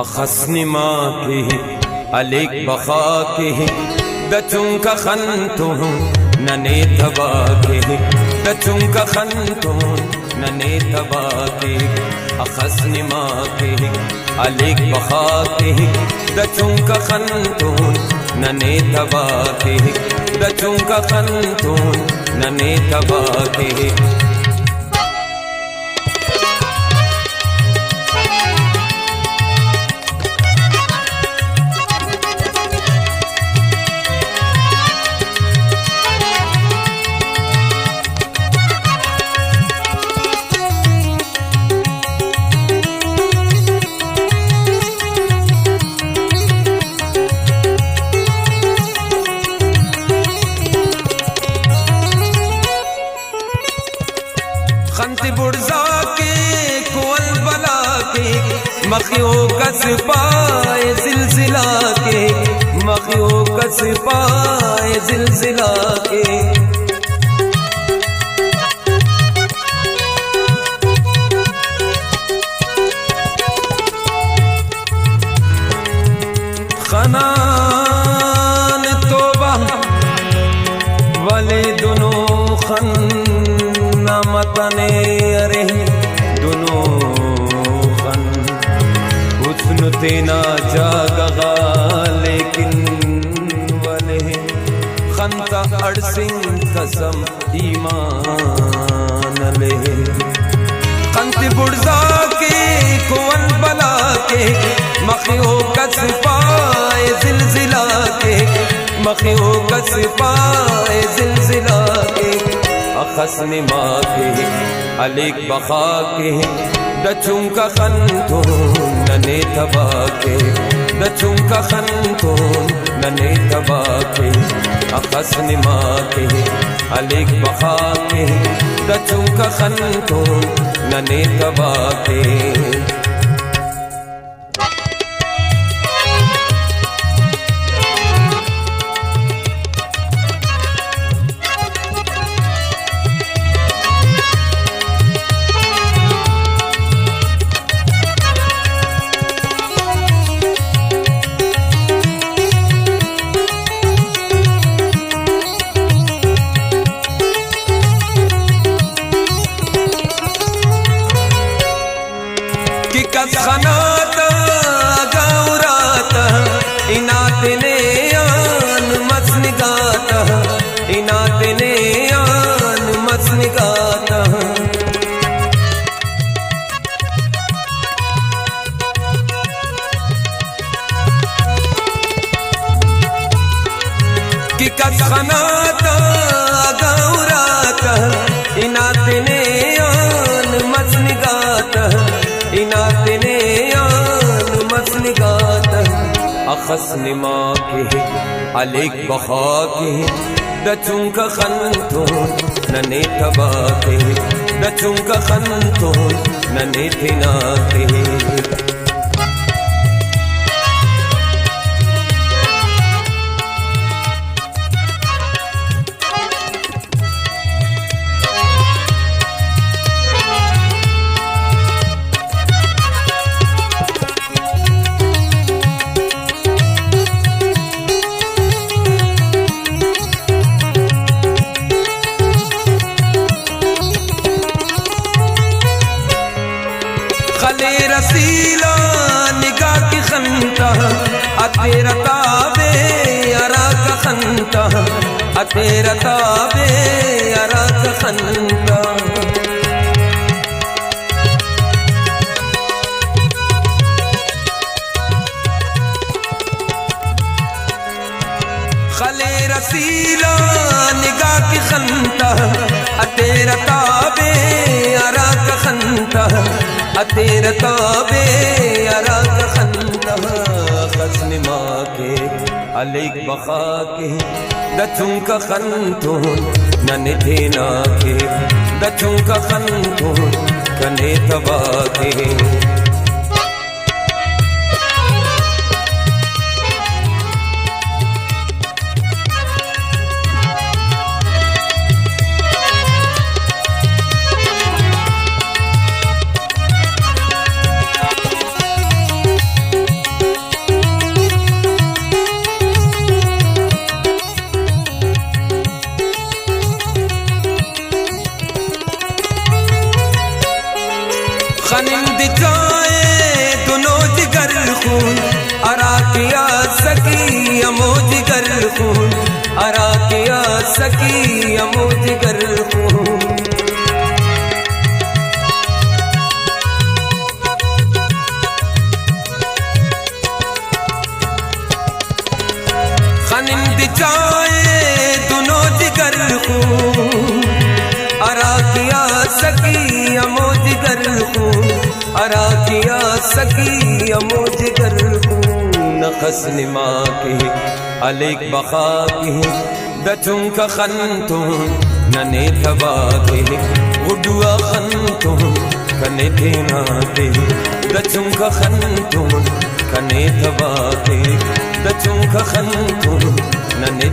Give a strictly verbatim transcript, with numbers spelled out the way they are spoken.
اخس نما کیہک، ہلیک بخا کیہک، دا چنکا خن تون ننے تباہ کیہک، دا چنکا خن تون ننے تباہ کیہک۔ اخس نما کیہک، ہلیک بخا کیہک، دا چنکا خن تون ننے تباہ کیہک، دا چنکا خن تون ننے تباہ کیہک۔ خن تے بڑزا کیک، کل بلا کیک، مخیوک اس پائے زلزلہ کیک، مخیوک اس پائے زلزلہ کیک۔ خنان توبہ ولے دنو خن نا متنے ارے، دنو خن حسن تینا جاگہ غا، لیکن ولے خن تا اڑسنگ قسم ایمان لے۔ خن تے بڑزا کیک، کل بلا کیک، مخیوک اس پائے زلزلہ کیک، مخیوک اس پائے زلزلہ کیک۔ اخس نما کیہک، ہلیک بخا کیہک، دا چنکا خن تون ننے تباہ کیہک، دا چنکا خن تون ننے تباہ کیہک۔ اخس نما کیہک، ہلیک بخا کیہک، دا چنکا خن تون ننے تباہ کیہک۔ کہ کس خناتا اگہ اراتا، ہنا تینے آن مس نگاتا، ہنا تینے آن مس نگاتا۔ کہ کس خناتا اگہ اراتا، ہنا تینے آن مس نگاتا، ہنا تینے آن مس نگاتا۔ اخس نما کیہک، ہلیک بخا کیہک، دا چنکا خن تون ننے تباہ کیہک، دا چنکا خن تون ننے تینا کیہک۔ خلیر اسیلا نگاہ کہ خنتا، اتیرہ تابے ہراکا خنتا، اتیرہ تابے ہراکا خنتا۔ خلیر اسیلا نگاہ کہ خنتا، اتیرہ تابے ہراکا خنتا، اتیرہ تابے ہراکا خنتا۔ اخس نما کیہک، ہلیک بخا کیہک، دا چنکا خن تون ننے تینا کیہک، دا چنکا خن تون کنے تباہ کیہک۔ سکی ہمو جگر خون۔ خنندہ چائے دنو جگر خون، ہرا کہ آ سکی ہمو جگر خون، ہرا کہ آ سکی ہمو جگر خون۔ نخس نما کہ ہلیک بخا کہ، دا چنکا خن تون ننے تباہ کے، گڈو آ خن تون کنے تینا تے۔ دا چنکا خن تون کنے تباہ کے، دا چنکا خن تون ننے